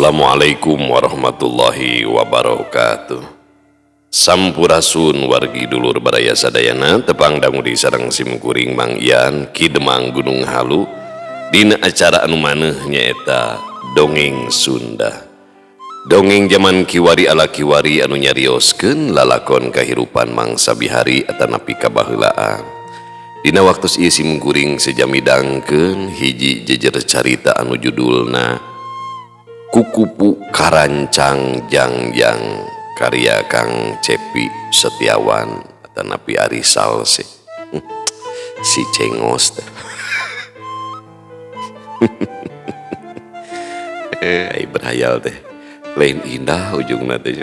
Assalamualaikum warahmatullahi wabarakatuh. Sampurasun wargi dulur baraya sadayana, tepang dangu di sareng simkuring Mang Ian Ki Demang Gunung Halu dina acara anu maneuh nyaeta Dongeng Sunda. Dongeng zaman kiwari ala kiwari anu nyarioskeun lalakon kahirupan mangsa bihari atanapi kabaheulaan. Dina waktu ieu simkuring seja midangkeun hiji jejer carita anu judulna Kukupu Karancang Jangjang karya Kang Cepi Setiawan atanapi Ari Salse. Si cengos teh. Ai berhayal teh lain indah ujungna teh.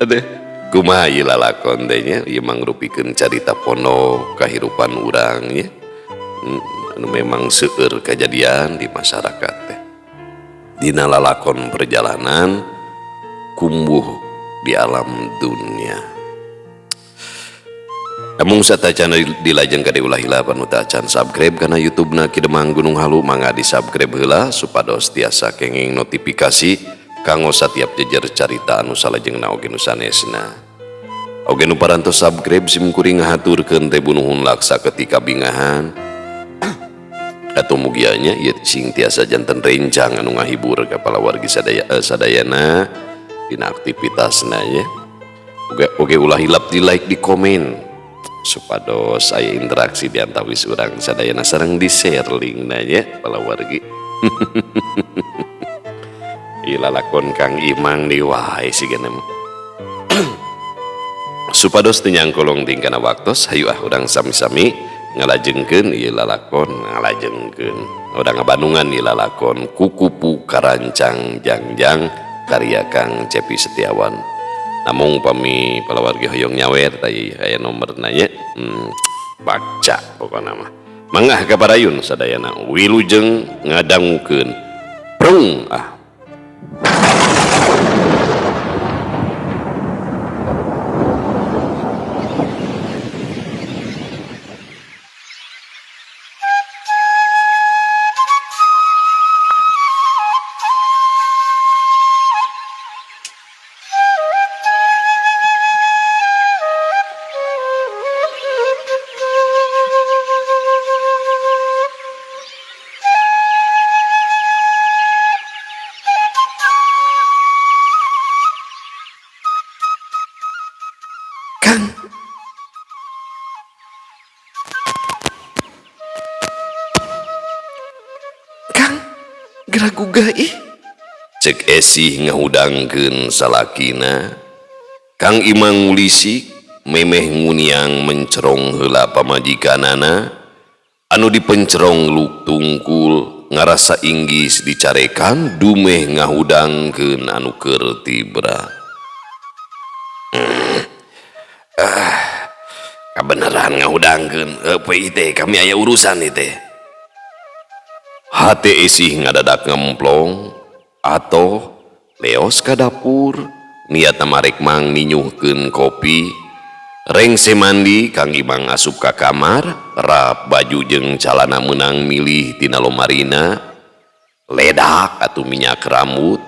Aduh, kumaha ieu lalakon teh nya, ieu mangrupikeun carita pondok kahirupan urang nya. Anu memang seueur kejadian di masyarakat teh. Dina lalakon perjalanan kumbuh di alam dunia. Namun satacana dilajeng ka ulah hilap anu tacan subscribe kana YouTube na Ki Demang Gunung Halu, mangga di subscribe heula supados tiasa kenging notifikasi kanggo satiap jejer carita anu salajengna oge nu sanesna. Oge nu parantos subscribe simkuring ngahaturkeun teh bunuhun laksa ketika bingahan. Atau mugianya ieu sing tiasa janten rencang anu ngahibur ka palawargi sadayana dina aktivitasna nya. Oge ulah hilap di like, di komen supados aya interaksi di antawis urang sadayana sareng di share linkna nya palawargi. Ieu lalakon Kang Imang di wae sigana mah. Supados teu nyangkolong tingkana waktos, hayu ah urang sami-sami ngalajengkeun ieu lalakon, ngalajengkeun urang ngabandungan ieu lalakon Kukupu Karancang Jangjang karya Kang Cepi Setiawan. Namung pami palawargi hoyong nyawer tah aya nomorna nya, baca pokona mah. Mangga ka parayun sadayana wilujeng ngadangukeun. Prung ah. Kang. Kang, gerak gugah ih. Cek Esih ngahudangkeun salakina. Kang Imang ngulisik memeh nguniang mencerong heula pamajikanana anu dipencerong luk tungkul ngarasa inggis dicarekan dumeh ngahudangkeun anu keur tibra. Kabeneran ngahudangkeun poe teh kami aya urusan ieu teh. Hate Esih ngadadak ngemplong atau leos ka dapur niatna marek mang ninyuhkeun kopi. Rengse mandi Kang Imang asup ka kamar, rap baju jeung calana meunang milih tina lomarina, ledak atuh minyak rambut,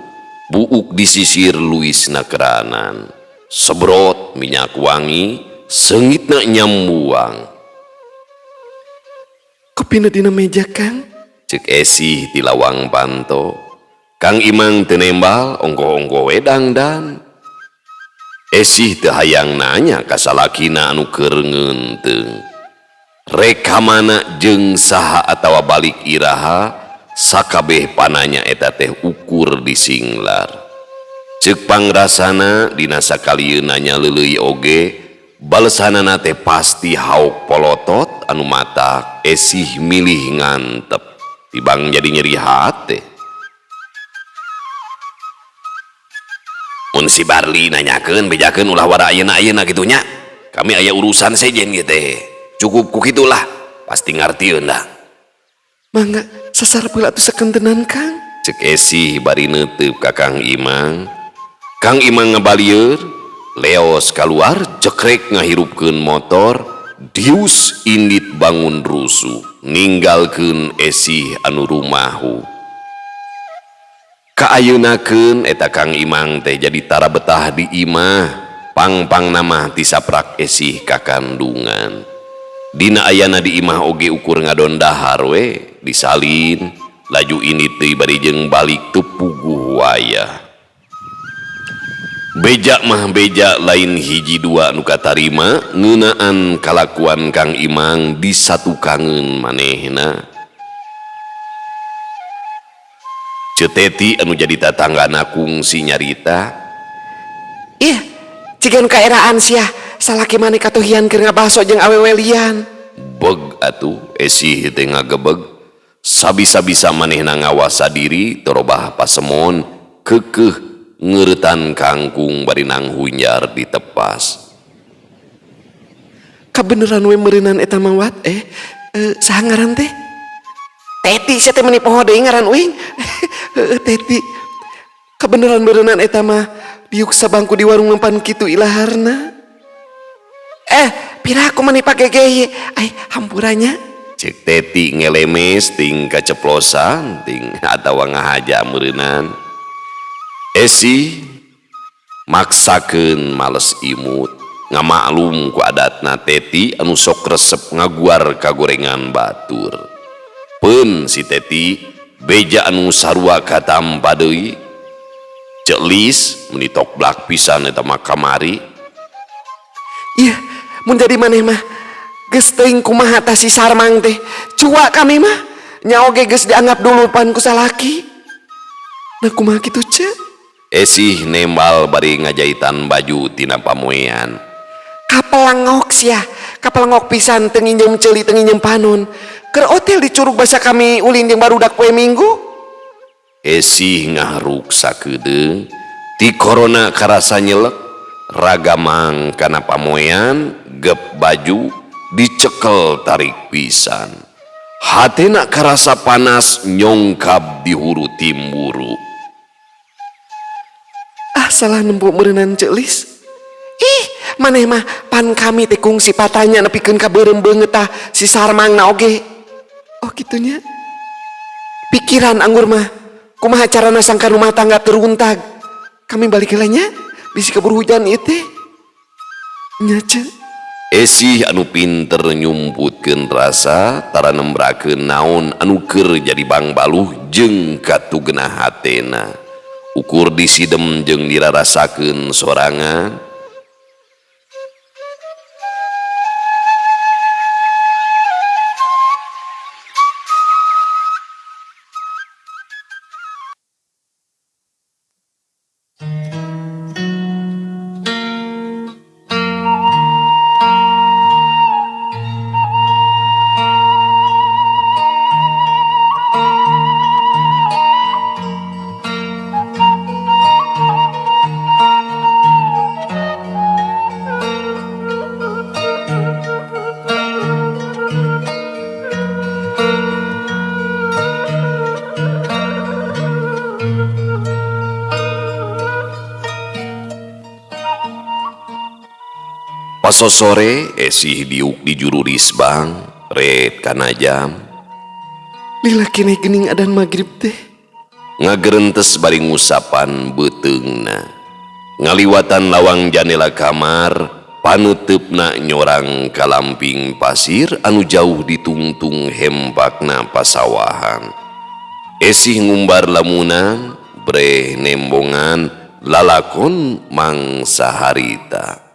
buuk disisir luisna keranan, sebrot minyak wangi, seungitna nyambuang. Kopina dina meja Kang? Cek Esih di lawang panto. Kang Imang teu nembal, ongkoh-ongkoh we dangdan. Esih teu hayang nanya ka salakina anu keur ngeunteung. Rek ka mana jeung saha atawa balik iraha, sakabeh pananya eta teh ukur disinglar. Ceuk pangrasana dina sakalieun nanya leuleuy oge, balesanana teh pasti hauk polotot anu matak Esih milih ngantep tibang jadi nyeri hate. Mun si Barli nanyakeun bejakeun ulah wara ayeuna-ayeuna kitu nya. Kami aya urusan sejen ieu teh. Cukup ku kitulah, pasti ngartieun dah. Mangga sasarep heula atuh sakentenan Kang. Cek Esih bari neuteup ka Kang Imang. Kang Imang ngabalieur, leos kaluar jekrek ngahirupkeun motor, dius indit bangun rusuh, ninggalkeun Esih anu rumahu. Kaayeunakeun eta Kang Imang teh jadi tara betah di imah. Pang-pangna mah ti saprak Esih kakandungan. Dina ayana di imah oge ukur ngadon dahar we disalin laju ini teh bari jeung balik teu puguh wayah. Beja mah beja lain hiji dua nu katarima ngeunaan kalakuan Kang Imang disatukangeun manehna. Ceu Teti anu jadi tatanggana kungsi nyarita. Ih, cigan kaeraan sia, salaki maneh katuhian keur ngabaso jeung awewe lian. Beg atuh Esih teh ngagebeg. Sabisa-bisa manehna ngawasa diri torobah pasemon keukeuh ngeuretan kangkung bari nanghunjar ditepas. Kabeneran we meureunan eta mah wat saha ngaran teh? Teti sia teh meuni poho deui ngaran uing. Heeh Teti. Kabeneran meureunan eta mah diuk sabangku di warung mempan kitu ilaharna. Piraku meuni pagegeye. Ai hampuranya. Cek Teti ngelemes ting kaceplosan ting atawa ngahaja meureunan. Esih maksakeun males imut ngamaklum ku adatna Teti anu sok resep ngaguar kagorengan batur. Peun si Teti beja anu sarua katampa deui. Celis meuni tokblak pisan eta mah kamari. Ih, mun jadi maneh mah geus teuing kumaha tah si Sarmang teh. Cua kami mah nya oge geus dianggap dulupan ku salaki. Nah kumaha kitu ce? Esih nembal bari ngajaitan baju tina pamoean. Kapelangok sia, kapelangok pisan teu nginjem ceuli teu nginjem panon. Keur hotel di Curug basa kami ulin jeung barudak poe Minggu. Esih ngahruk sakedeung ti korona karasa nyelek ragamang kana pamoean gep baju dicekel tarik pisan. Hatena karasa panas nyongkab di huru timburu. Ah salah nempo meureunan Ceu Lis. Ih, maneh mah pan kami teh kungsi patanya nepikeun ka beureum beungeut tah si Sarmangna oge. Oh kitunya. Pikiran anggur mah kumaha carana sangka rumah tangga teruntag. Kami balik heula nya bisi keburu hujan ieu teh. Nya ce. Esih anu pinter nyumputkeun rasa tara nembrakeun naon anu keur jadi bangbaluh jeung katugena hatena. Ukur disidem jeung dirarasakeun sorangan. Pasosore Esih diuk di juru risbang red kana jam. Lila keneh geuning adan magrib teh. Ngagerentes bari ngusapan beuteungna. Ngaliwatan lawang janela kamar, panuteupna nyorang kalamping pasir anu jauh ditungtung hempakna pasawahan. Esih ngumbar lamunan, breh nembongan, lalakon mangsa harita.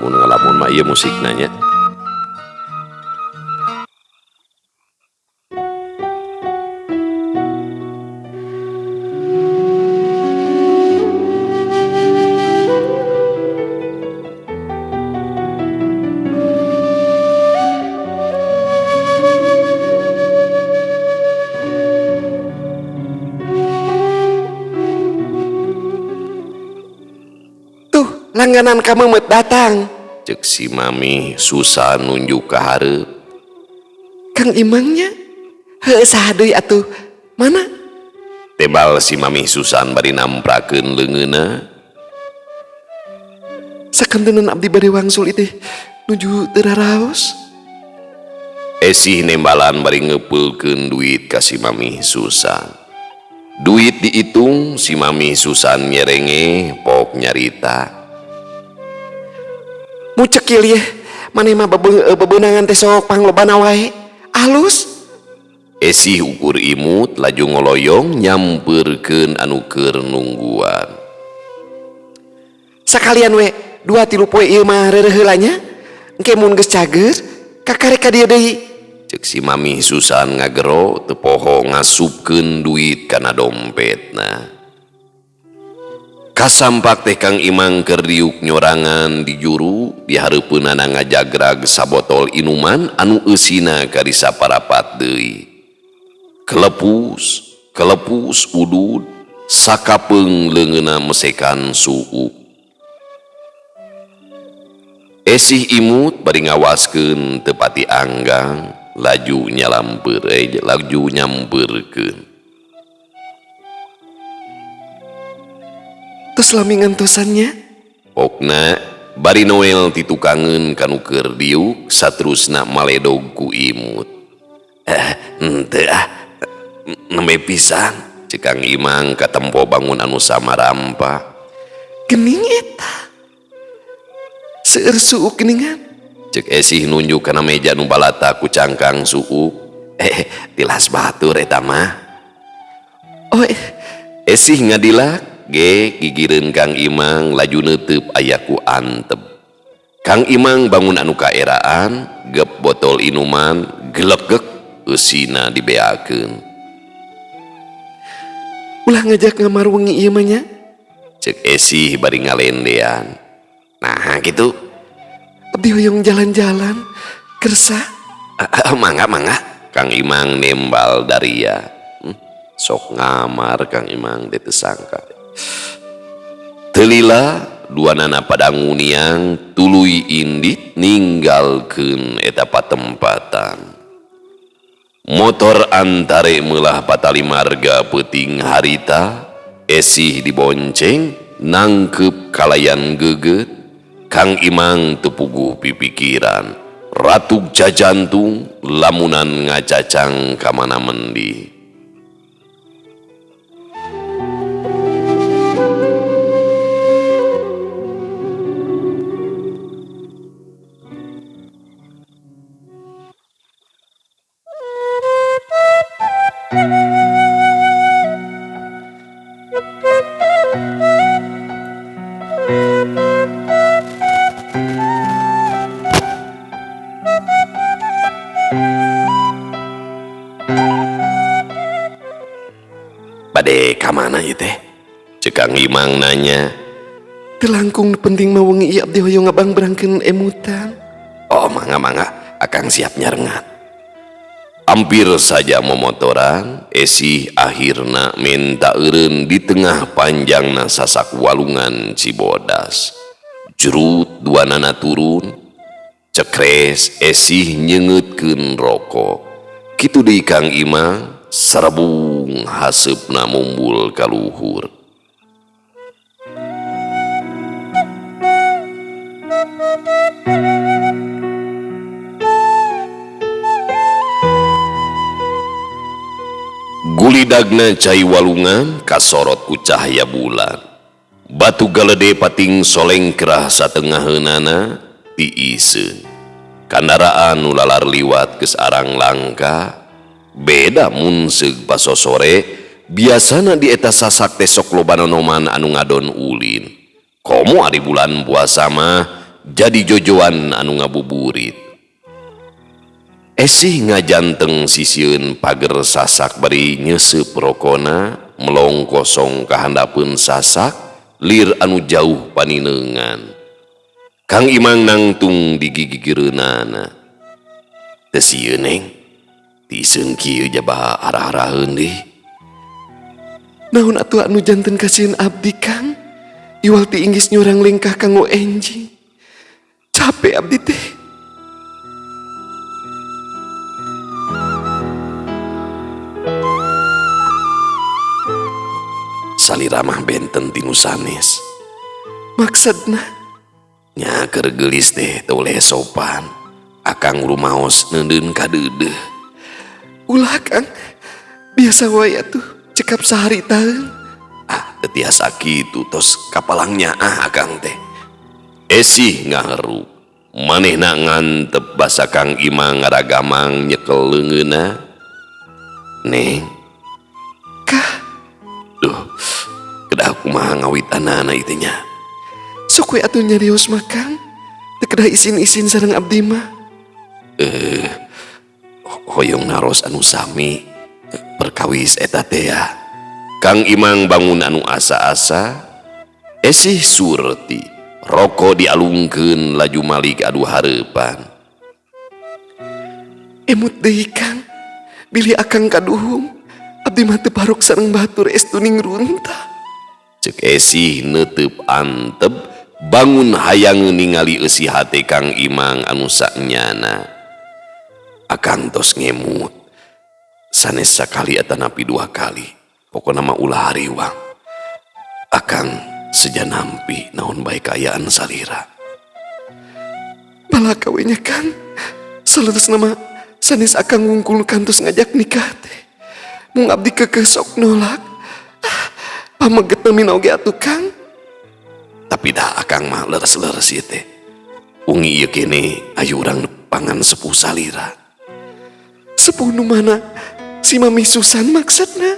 Mun ngalamun mah ieu musikna nya. Tuh, langganan kamu met datang. Cek si mami susah nunjuk ke hareup. Kang Imangnya? Heuh saha deui atuh? Mana? Tebal si mami Susan bari namprakeun leungeunna. Sakantenan abdi bade wangsul ieu teh nuju teu raraos. Esih nembalan bari ngepeulkeun duit ka si Mami Susan. Duit diitung si Mami Susan nyerenge pok nyarita. Mucekil ye, maneh mah bebeunangan teh sok panglobana wae. Alus. Esih ukur imut laju ngoloyong nyampeurkeun anu keur nungguan. Sakalian we 2-3 poe ieu mah reureuh heula nya. Engke mun geus cager kakarek ka dieu deui. Cek si Mami Susan ngagero teu poho ngasupkeun duit kana dompetna. Kasampak teh Kang Imang keur diuk nyorangan di juru di hareupeunana ngajagrag sabotol inuman anu eusina kari saparapat deui. Kelepus, kelepus udud sakapeung leungeunna mesekan suuk. Esih imut bari ngawaskeun teu pati anggang laju nyalamper laju nyamperkeun. Tos lami ngantosannya? Pokna bari Noel titukangeun kanu keur diuk saterusna maledog ku imut. Henteu ah, nembe pisan cek Kang Imang katempo bangun anu samarampa. Gening eta. Seueur suuk geningan. Cek Esih nunjuk kana meja nu balata ku cangkang suuk. Tilas batur eta mah. Oh, Esih ngadilak ge gigireun Kang Imang laju neuteub aya ku antep. Kang Imang bangun anu kaeraan, gep botol inuman, gelegek eusina dibeakeun. Ulah ngajak ngamar wengi ieu mah nya. Cek Esih bari ngalendean. Nah, gitu. Abdi hoyong jalan-jalan, kersa. Mangga, mangga. Kang Imang nembal daria. Sok ngamar Kang Imang teh teu sangka. Telila dua nana padanguniang tuluy indit ninggalkeun eta patempatan. Motor antare meulah patali marga peuting harita, Esih dibonceng nangkep kalayan geget. Kang Imang tepuguh pipikiran, ratuk jajantung lamunan ngacacang kamana mendi. Bade ka mana ieu teh? Cek Kang Imang nanya. Teu langkung penting mah wengi ieu abdi hoyong ngabangbrangkeun emutan. Oh, mangga mangga, akang siap nyarengan. Hampir saja momotoran, Esih akhirna minta eureun di tengah panjangna sasak walungan Cibodas. Jurut dua nana turun, cekres Esih nyeungeutkeun rokok. Kitu deui Kang Imang sarebung haseupna mumbul ka luhur. Gulidagna cai walungan kasorot ku cahaya bulan. Batu galede pating solengkrah satengaheunana tiiseun. Kandaraan nu lalar liwat geus arang langka. Beda mun seug pasosore biasana di eta sasak teh sok loba nonoman anu ngadon ulin. Komo ari bulan puasa mah jadi jojoan anu ngabuburit. Esih ngajanteng sisieun pager sasak bari nyeuseup rokona melong kosong ka handapeun sasak lir anu jauh panineungan. Kang Imang nangtung digigigireunana. Teu sieun neng. Tiiseun kieu jaba arah-araheun deui. Naon atuh anu janten kasieun abdi Kang? Iwal ti inggis nyurang lengkah kanggo enjing. Capek abdi teh. Salira mah benten tinu sanes. Maksudna? Nya keur geulis teh teu boleh sopan. Akang rumaos neundeun ka deudeuh. Ulah Kang, biasa wae atuh cekap sahari taeun. Ah, teu tiasa kitu tos kapalang nyaah akang teh. Esih ngaheru. Manehna ngantep basa Kang Imang ngaragamang nyekel leungeunna. Neng. Kah? Duh, kedah kumaha ngawitanana ieu teh nya. Sok we atuh nyarios mah Kang. Teu kedah isin-isin sareng abdi mah. Hoyong naros anu sami perkawis eta teh ya. Kang Imang bangun anu asa-asa, esih surti, rokok dialungkeun laju malik adu hareupan. Emut deui Kang, bilih akang kaduhung, abdi mah teu parok sareng batur estu ning runtah. Ceuk esih neuteup antep, bangun hayang ningali eusi hate Kang Imang anu saknyana. Akang tos ngemut, sanes sakali atanapi dua kali, pokona mah ulah hariwang. Akang seja nampi naon bae kaayaan salira. Balaka we nya Kang, saleresna mah sanes akang wungkul kantos ngajak nikah teh. Mung abdi keukeuh sok nolak. Ah, pameget mina oge atuh Kang. Tapi dah akang mah leres-leres ieu teh. Ungi ieu kene ayu urang pangan sepuh salira. Sepuh nu mana? Si Mami Susan maksudna.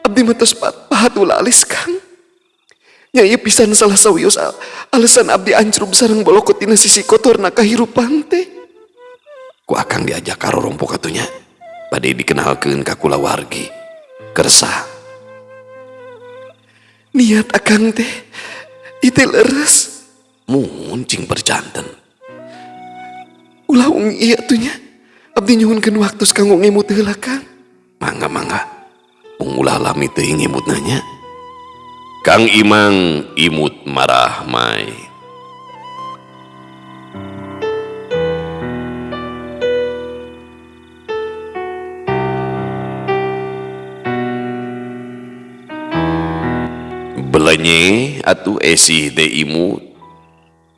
Abdi mah tos pahat ulah alis Kang. Nya ieu pisan salah sawios alasan abdi ancrub sareng bolokot dina sisi kotorna kahirupan teh. Ku akang diajak ka rorompok atuh nya. Bade dikenalkeun ka kulawargi. Kersa. Niat akang teh ieu teh leres. Mun cing perjanten. Ulah ungi ieu atuh nya. Abdi nyuhunkeun waktu kanggo ngemut heula Kang. Mangga mangga. Mung ulah lami teuing ngemutna nya. Kang Imang imut marah mai. Belenye atuh esih teh imut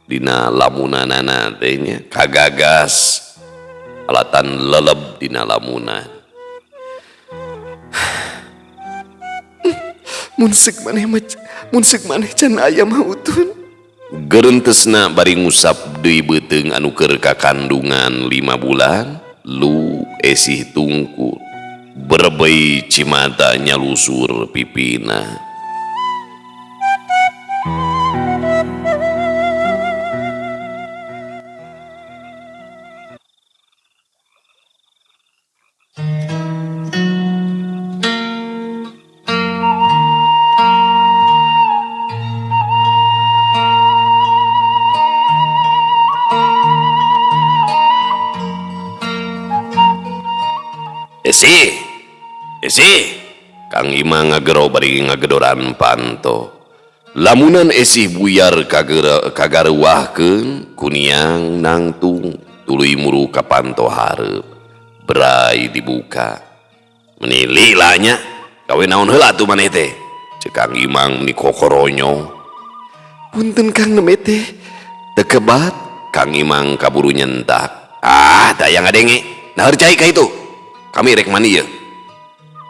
dina lamunanana teh nya kagagas alatan leleb dina lamunan. Mun seuk maneh mah, mun seuk maneh can aya mah utun. Gerentesna bari ngusap deui beuteung anu keur kakandungan 5 bulan, lu esih tungkul berebei cimata nyalusur pipina. Esi, esi, Kang Imang ngagero bari ngagedoran panto. Lamunan esih buyar kagareuwahkeun kuniang nangtung tuluy muru ka panto hareup. Berai dibuka. Meni lila nya, gawe naon heula atuh maneh teh? Ceuk Kang Imang meni kokoronyo. Punten Kang neme teh. Teu kebat, Kang Imang kaburu nyentak. Ah, tah yang ngadenge. Naheur cai ka itu. Kami rek mandi ye.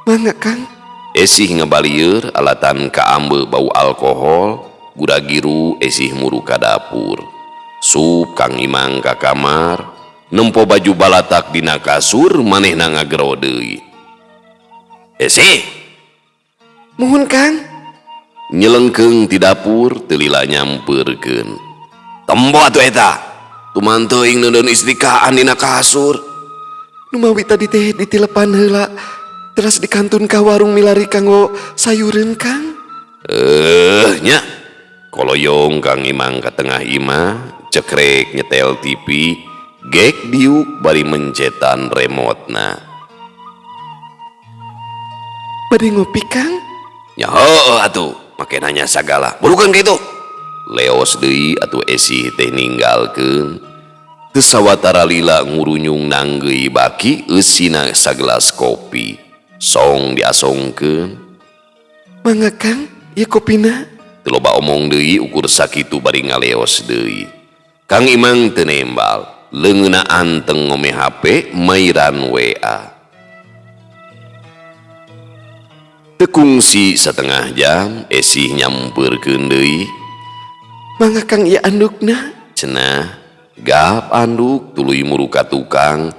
Mangga Kang. Esih ngebalieur alatan kaambe bau alkohol, guragiru esih muru ka dapur. Sup Kang Imang ka kamar, nempo baju balatak dina kasur manehna ngagero deui. Esih. Muhun Kang. Nyelengkeung ti dapur teu lila nyampeurkeun. Tembo atuh eta. Tuman teuing neundeun istrikaan dina kasur. Numawi tadi teh ditilepan heula teras dikantun ka warung milari kanggo sayureun Kang. Nya. Koloyong Kang Imang ka tengah imah, cekrek nyetel TV, gek diuk bari mencetan remotna. Bade ngopi Kang? Ya heueuh atuh, make nanya sagala. Burukeun ka itu. Leos deui atuh esih teh ninggalkeun. Teu sawatara lila ngurunyung nanggeui baki eusina sagelas kopi. Song diasongkeun. Mangga Kang, ieu kopina. Teu loba omong deui ukur sakitu bari ngaleos deui. Kang Imang teu nembal, leungeunna anteng ngome HP mairan WA. Teu kungsi satengah jam Esih nyampeurkeun deui. Mangga Kang ieu andukna? Cenah gap anduk tuluy muru ka tukang.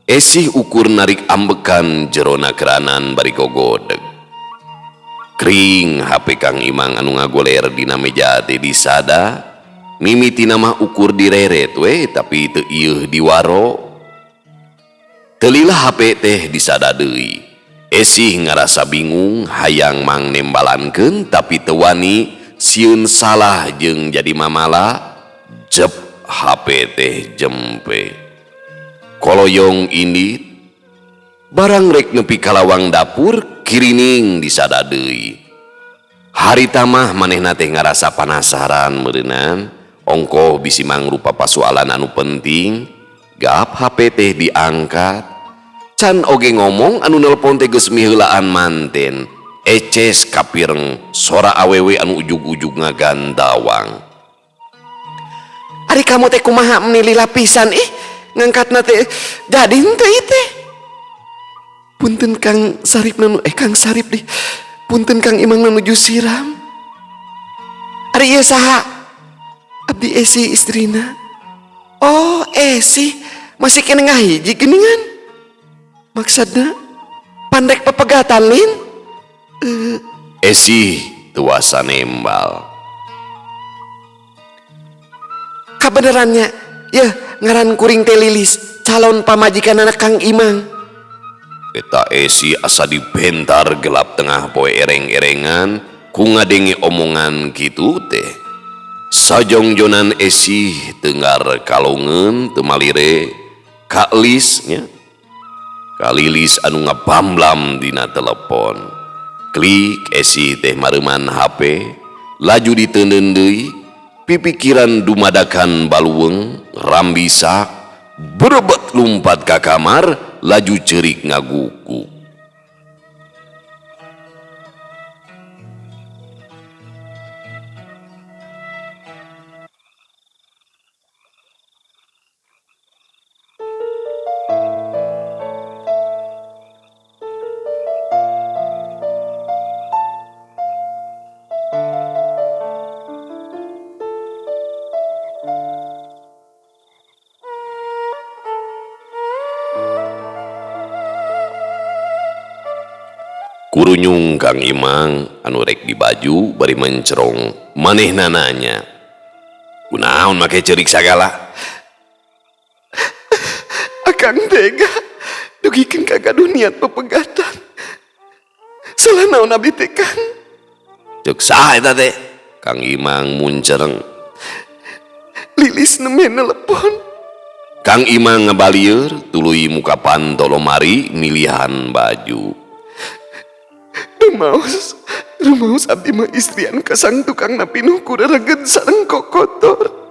Esih ukur narik ambekan jerona keranan bari gogodeg. Kring HP Kang Imang anu ngagoler dina meja teh disada. Mimitina mah ukur direret we tapi teu ieuh diwaro. Teu lila HP teh disada deui. Esih ngarasa bingung hayang mang nembalankeun tapi teu wani sieun salah jeung jadi mamala. Jep HP teh jempe. Koloyong indit barang rek nepi ka lawang dapur kirining disada deui. Harita mah manehna teh ngarasa panasaran meureunnan ongkoh bisi mangrupa pasualan anu penting. Gap HP teh diangkat. Can oge ngomong anu nelpon teh geus miheulaan manten. Eces kapireng sora awewe anu ujug-ujug ngagandawang. Ari kamu teh kumaha meni lila pisan ih ngangkatna teh jadi henteu ieu teh. Punten Kang Sarip nanu Kang Sarip deh. Punten Kang Imang nuju siram. Ari ieu saha? Abdi Esi istrina. Oh, Esi masih kene ngahiji geuningan. Maksudna pandek pepegatan lin? Esi tuasa nembal. Kabenerannya, yeuh ngaran kuring teh Lilis, calon pamajikan anak Kang Imang. Eta Esi asa dibentar gelap tengah poe ereng-erengan ku ngadenge omongan kitu teh. Sajongjonan Esi tenggar kalongeun teu malire kalis nya. Kalilis anu ngabamblam dina telepon. Klik Esi teh mareuman HP, laju diteundeun deui, pipikiran dumadakan baluweung, rambisak, berebet lumpat ka kamar, laju ceurik ngaguku. Kurunyung Kang Imang anu rek di baju bari mencerong manehna nanya, kunaon make ceurik sagala? Akang tega dugikeun kagaduh niat pepegatan. Salah naon abdi teh Kang? Ceuk saha eta teh? Kang Imang muncereng. Lilis nembe nelepon. Kang Imang ngabalieur tuluy muka panto lomari milihan baju. Rumaos, rumaos abdi mah istrian kasang tukang napinuh ku rereget sareng kokotor.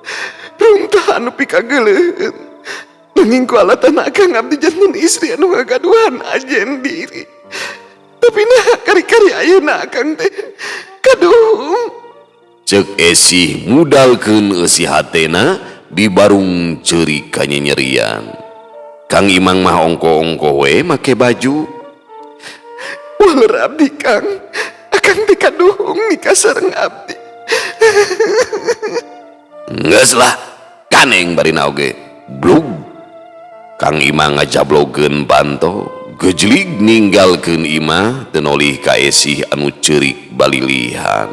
Runtah anu pikageleuheun. Nanging ku alatan akang abdi janten istri anu ngagaduhan ajen diri. Tapi nah kari-kari ayeuna akang teh kaduhung. Ceuk Esih mudalkeun eusi hatena dibarung ceurik kanyanyerian. Kang Imang mah ongko-ongko we make baju. Waler abdi Kang, akang teh kaduhung nikah sareng abdi. Geus lah, kaneng barina oge. Blug. Kang Imang ngajablogeun panto, gejlig ninggalkeun imah teu nolih ka Esih anu ceurik balilihan.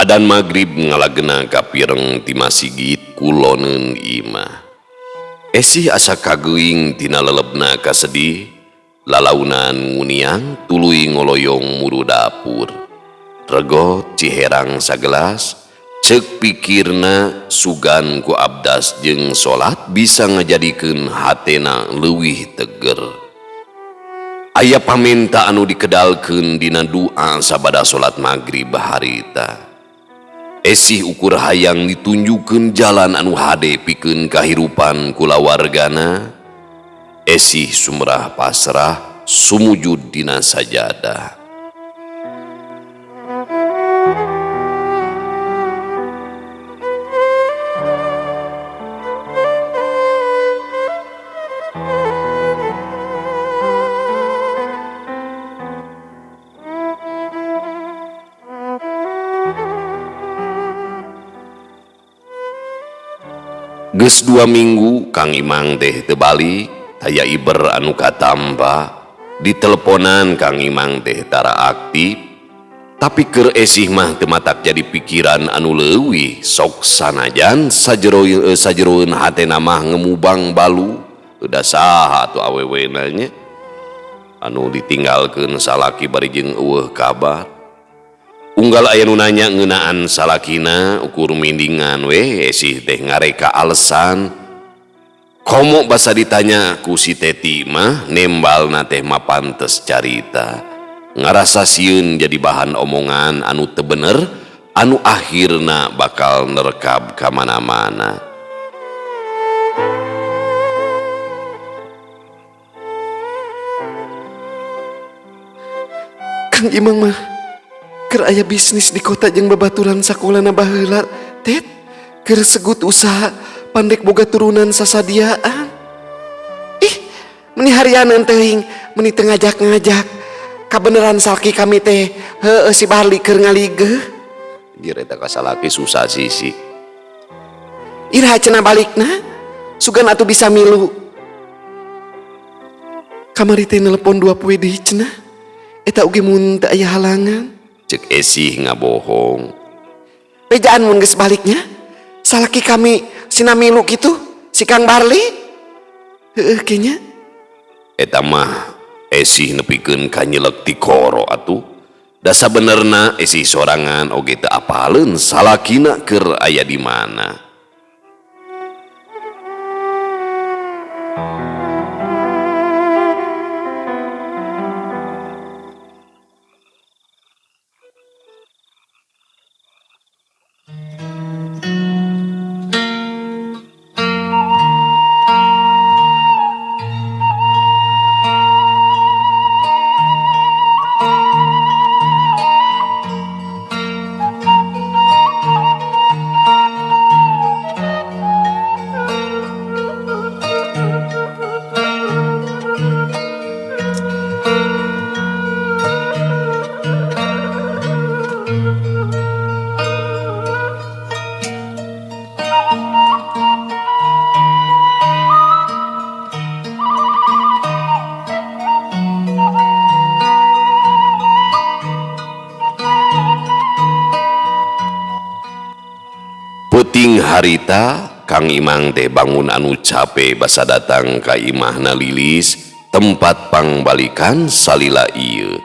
Adan magrib ngalagena kapireng ti masigit kuloneun imah. Esih asa kageuing tina lelebna kasedih, lalaunan nguniang tuluy ngoloyong muru dapur. Regot ciherang sagelas, ceuk pikirna sugan ku abdas jeung salat bisa ngajadikeun hatena leuwih teger. Aya pamenta anu dikedalkeun dina doa sabada salat magrib harita. Esih ukur hayang ditunjukkeun jalan anu hade pikeun kahirupan kulawargana. Esih sumrah pasrah sumujud dina sajadah. Geus 2 minggu Kang Imang teh teu balik, taya iber anu katampa. Diteleponan Kang Imang teh tara aktif, tapi keur esih mah teu matak jadi pikiran anu leuwih sok sanajan sajeroeun hatena mah ngemubang balu. Udah saha atuh awewena nya anu ditinggalkeun salaki bari jeung eueuh kabar. Unggal aya nu nanya ngeunaan salakina ukur mindingan we esih teh ngareka alesan. Komo basa ditanya ku si Teti mah nembalna teh mapantes carita. Ngarasa sieun jadi bahan omongan anu teu bener anu akhirna bakal nerekab ka mana-mana. Kang Imang mah keur aya bisnis di kota jeung babaturan sakolana baheula tet keur segut usaha pandek boga turunan sasadiaan. Ih, meni harianeun teuing, meni teu ngajak-ngajak. Kabeneran salaki kami teh heueuh si Barli keur ngaligeuh. Anjir eta ka salaki susah sisi. Iraha cenah balikna? Sugan atuh bisa milu. Kamari teh nelepon 2 poe deui cenah. Eta oge mun teu aya halangan. Cek esih ngabohong. Bejaan mun geus baliknya, salaki kami sina milu kitu, si Kang Barli. Heueuh kenya. Eta mah esih nepikeun ka nyelek ti koro atuh. Da sabenerna esih sorangan oge teu apaleun salakina keur aya di mana. Peuting harita Kang Imang teh bangun anu cape basa datang ka imahna Lilis tempat pangbalikan salila ieu.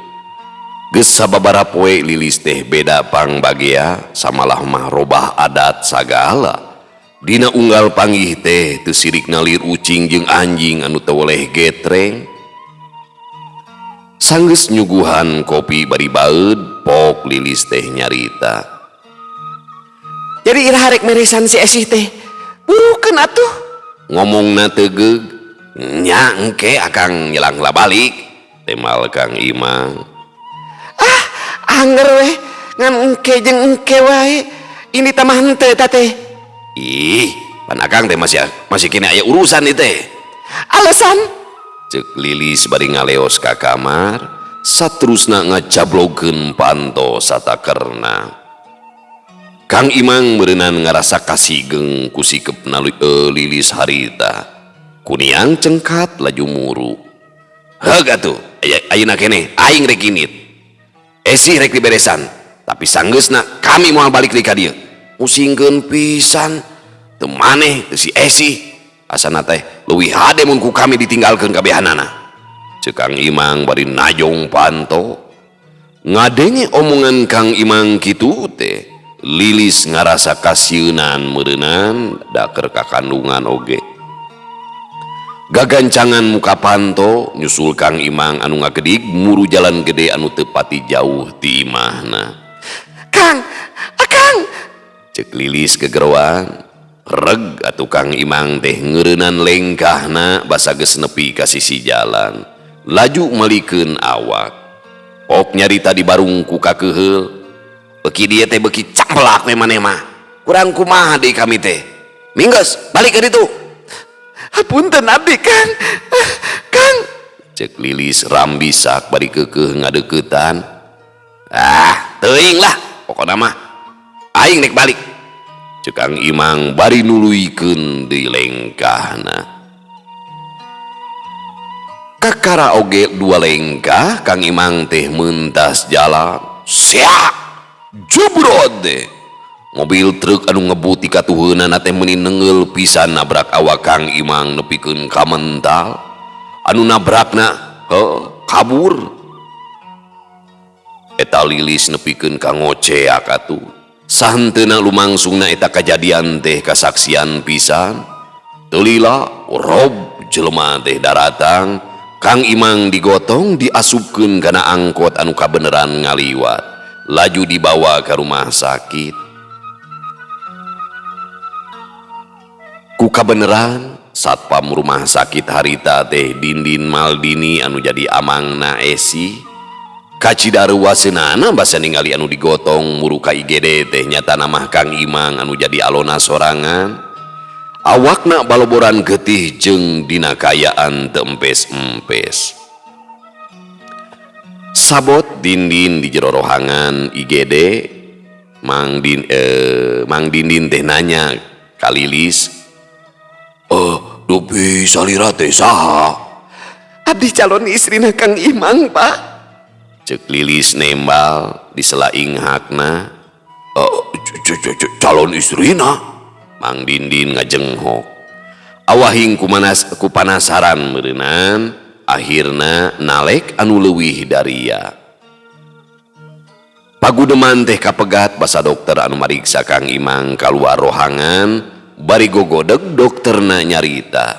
Geus sababaraha poe Lilis teh beda pangbagea samalah mah robah adat sagala. Dina unggal panggih teh teu sirik nalir ucing jeung anjing anu teu weleh getreng. Sanggeus nyuguhan kopi bari baeud pok Lilis teh nyarita. Jadi iraha rek meresan si Esih teh burukeun atuh. Ngomongna tegeug nya engke akang nyelang lah balik temal Kang Imang. Ah, anger weh ngan engke jeung engke wae ini tamah henteu ta teh. Ih, pan akang teh masih kene aya urusan ieu teh. Alasan? Ceuk Lilis bari ngaleos ka kamar saterusna ngacablogkeun panto satakerna. Kang Imang meureunan ngarasa kasigeng ku sikepna Lilis harita. Kuniang cengkat laju muru. Heug atuh, ayeuna keneh aing rek init. Esih rek diberesan. Tapi sanggeusna kami moal balik deui ka dieu. Musingkeun pisan teu maneh teu si Esi. Asana teh leuwih hade mun ku kami ditinggalkeun kabehanana. Ceuk Kang Imang bari najong panto. Ngadenge omongan Kang Imang kitu teh, Lilis ngarasa kasieunan meureunan da keur kakandungan oge. Gagancangan muka panto nyusul Kang Imang anu ngagedig muru jalan gede anu teu pati jauh ti imahna. Kang, Akang, Ceuk Lilis gegeroan. Reg atuh Kang Imang teh ngeureunnan lengkahna basa geus nepi ka sisi jalan. Laju malikeun awak. Pok nyarita di barung ku kakeuheul. Beki dieu teh beki caplak we maneh mah. Kurang kumaha deui kami teh. Minggeus, balik ka ditu. Hapunten abdi, Kang. Kang. Ceuk Lilis rambisak bari keukeuh ngadeuketan. Ah, teuing lah pokona mah. Aing nek balik. Ceuk Kang Imang bari nuluykeun deui lengkahna. Kakara oge dua lengkah Kang Imang teh mentas jalan. Siak! Jubrod deh. Mobil truk anu ngebut ti katuheunana teh meuni nengeul pisan nabrak awak Kang Imang nepikeun ka mental. Anu nabrakna heuh kabur. Eta Lilis nepikeun ka ngoceak atuh. Sahenteuna lumangsungna eta kajadian teh kasaksian pisan. Teu lila rob jelema teh daratang. Kang Imang digotong diasupkeun kana angkot anu kabeneran ngaliwat. Laju dibawa ke rumah sakit. Ku kabeneran satpam rumah sakit harita teh Dindin Maldini anu jadi amangna Esi. Kacida reuwaseunana basa ningali anu digotong muru ka IGD teh nyatana mah Kang Imang anu jadi alona sorangan. Awakna baloboran getih jeung dina kaayaan teu empes-empes. Sabot Dindin di jero rohangan IGD, Mang Dindin teh nanya ka Lilis, Dupi salira teh saha? Abdi calon istrina Kang Imang, Pak. Ceuk Lilis nembal di sela inghakna. Calon istrina? Mang Dindin ngajenghok. Awahing ku panasaran meureunan. Akhirna nalek anu leuwih daria. Pagudeman teh kapegat basa dokter anu mariksa Kang Imang kaluar rohangan bari gogodeg dokterna nyarita.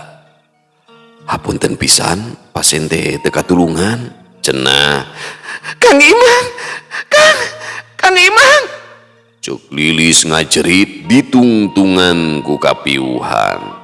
Hapunten pisan pasien teh teu katulungan cenah. Kang Imang, Kang, Kang Imang. Ceuk Lilis ngajerit ditungtungan ku kapiuhan.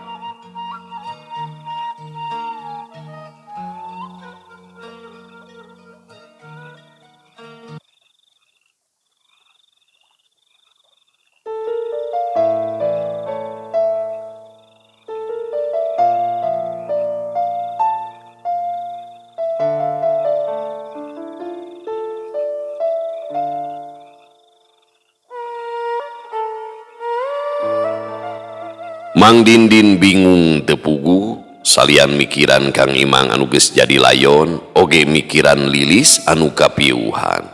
Mang Dindin bingung teu puguh salian mikiran Kang Imang anu geus jadi layon oge mikiran Lilis anu kapiuhan.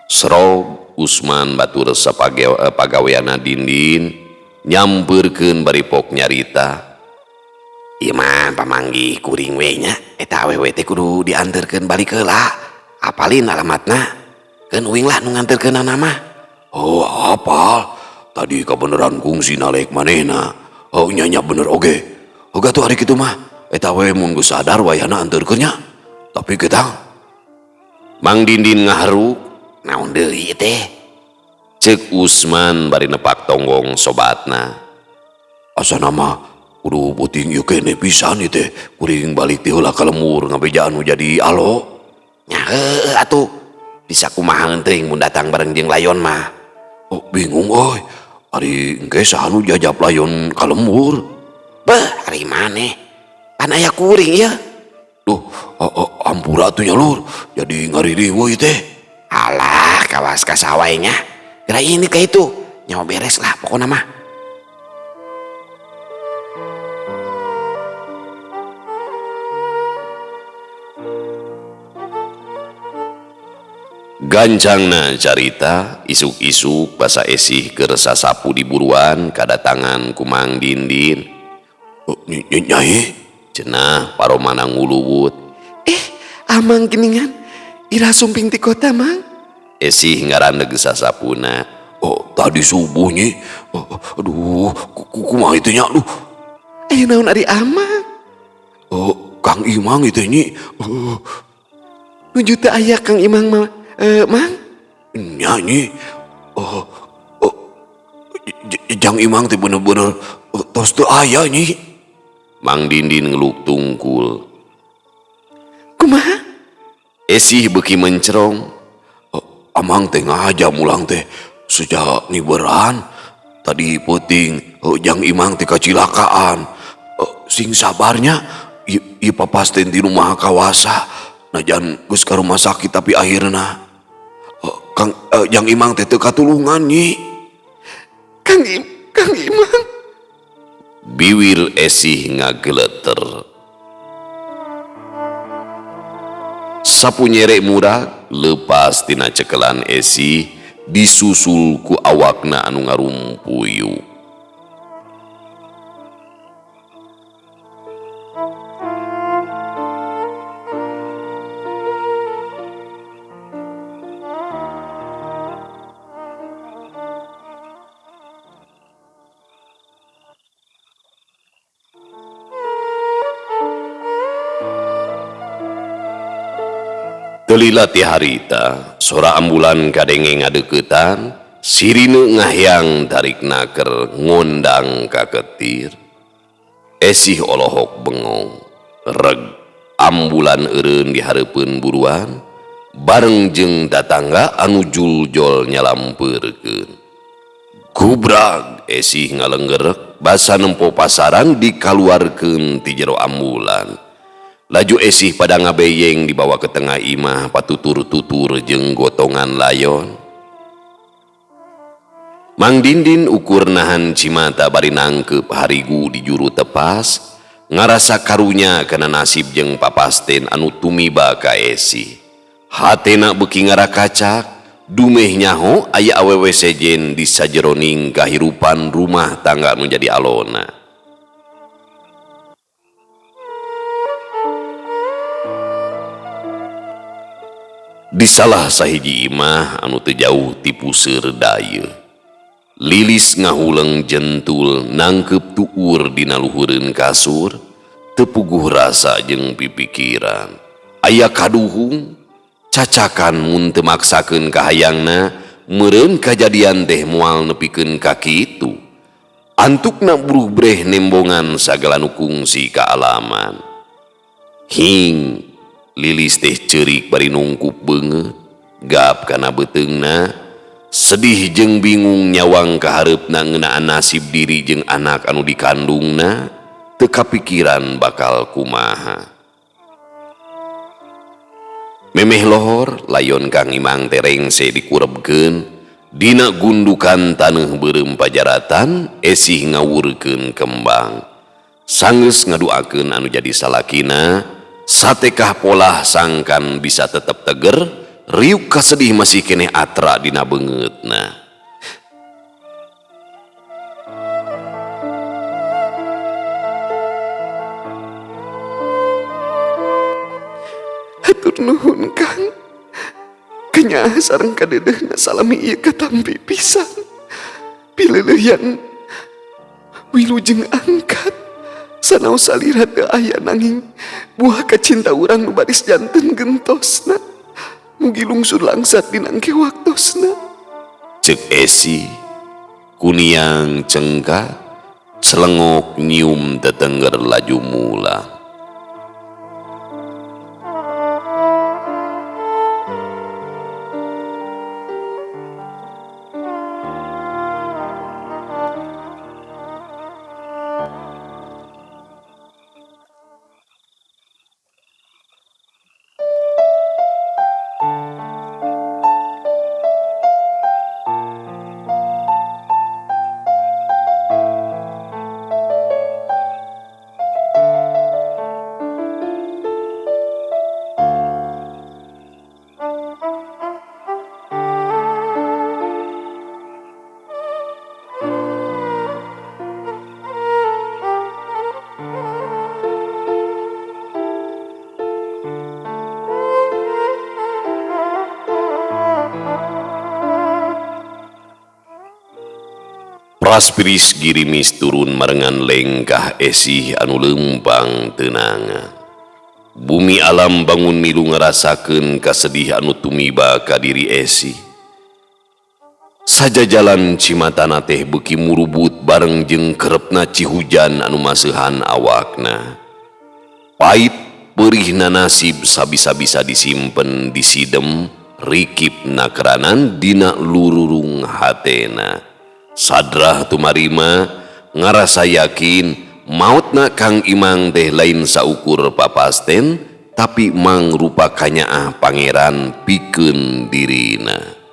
Serog Usman batur pagaweana Dindin nyampeurkeun bari pok nyarita. Iman pamanggih kuring we nya eta awewe teh kudu dianterkeun balik heula. Apalin alamatna? Keun uing lah nu nganterkeunana mah. Oh, apal. Tadi kabeneran kungsi nalek manehna. Oh, nyanya bener oge. Hoga tuh hari kitu mah. Eta we mun geus sadar wayahna anterkeun nya. Tapi ketang. Mang Dindin ngaharuk, naon deui teh? Ceuk Usman bari nepak tonggong sobatna. Asana mah kudu puting ieu keneh pisan ieu teh. Kuring balik ti heula ka lemur ngabejaan nu jadi alo. Nya heueuh atuh. Bisa kumaha teuing mun datang bareng jeung layon mah. Oh, bingung euy. Ari engke saha nu jajap layon ka lembur? Beuh, ari maneh? Pan aya kuring ieu. Duh, ampura atuh nya lur. Jadi ngaririweuh ieu teh. Alah, kawas ka sawae nya. Geura ini ka itu. Nyawa beres lah pokona mah. Gancangna carita isuk-isuk basa Esih keur sasapu di buruan kadatangan ku Mang Dindin. Oh, nyai cenah paromana nguluwut. Amang geningan ira sumping ti kota Mang. Esih ngarandeg sasapuna. Oh, tadi subuh nyi. Oh, aduh, kumaha itu nya aduh. Aya naon ari Amang? Oh, Kang Imang itu nyi. Oh. Nuju teu aya Kang Imang mah, Mang? Nya nyi. Oh, oh, Jang Imang teh bener-bener tos teu aya nyi. Mang Dindin ngeluk tungkul. Kumaha? Esih beuki mencerong. Oh, Amang teh ngaja mulang teh sejak ngiberan tadi peuting Jang Imang teh kacilakaan. Sing sabarnya ieu papasten di rumah kawasa najan geus ka rumah sakit tapi akhirna Kang Jang Imang teh teu katulungan nyi. Kang Imang. Biwir Esih ngageleter. Sapu nyerek murag lepas tina cekelan Esih disusul ku awakna anu ngarumpuyu. Telila ti harita, sora ambulan kadenge ngadeukeutan, sirine ngahyang tarik naker ngondang ka ketir. Esih olohok bengong, reg ambulan eureun di hareupeun buruan, bareng jeung tatangga anu juljol nyalampeurkeun. Gubrag Esih ngalenggerek basa nempo pasaran dikaluarkeun ti jero ambulan. Laju Esih pada ngabeyeng dibawa ke tengah imah patutur-tutur jeung gotongan layon. Mang Dindin ukur nahan cimata bari nangkep harigu di juru tepas, ngarasa karunya kana nasib jeung papasten anu tumiba ka Esih. Hatena beuki ngarakacak, dumeh nyaho aya awewe sejen di sajeroning kahirupan rumah tangga anu jadi alona. Di salah sahiji imah anu teu jauh ti puseur dayeuh. Lilis ngahuleng jentul nangkep tuur dina luhureun kasur, teu puguh rasa jeung pipikiran. Aya kaduhung, cacakan mun teu maksakeun kahayangna, meureun kajadian teh moal nepikeun ka kitu. Antukna buruh breh nembongan sagala nu kungsi kaalaman. Hing Lilis teh ceurik bari nungkup beungeut, gap kana beuteungna, sedih jeung bingung nyawang kahareupna ngeunaan nasib diri jeung anak anu dikandungna, teu kapikiran bakal kumaha. Memeh lohor, layon Kang Imang teh rengse dikurebkeun, dina gundukan taneuh beureum pajaratan, Esih ngawurkeun kembang. Sanggeus ngaduakeun anu jadi salakina, satekah polah sangkan bisa tetep teger, riuk kasedih masih keneh atra dina beungeutna. Hatur nuhun Kang. Kenyaah sareng kadeudeuhna salami ieu katampi pisan. Pileuleuyan wilujeng angkat. Sanaos salira teu aya nanging buah kacinta urang nu baris janten gentosna. Mugi lungsur langsat dinangke waktosna. Ceuk Esi kuniang cengka celengok nyium tetengger laju mula. Paras-piris girimis turun marengan lengkah Esih anu lempang tenangan. Bumi alam bangun milu ngarasakeun kasedih anu tumiba ka diri Esih. Sajajalan cimatana teh beuki murubut bareng jeung kerepna cihujan anu maseuhan awakna. Pait perihna nasib sabisa-bisa disimpen disidem rikip nakranan dina lururung hatena. Sadrah tumarima ngarasa yakin mautna Kang Imang teh lain saukur papasten tapi mangrupa kanyaah pangeran pikeun dirina.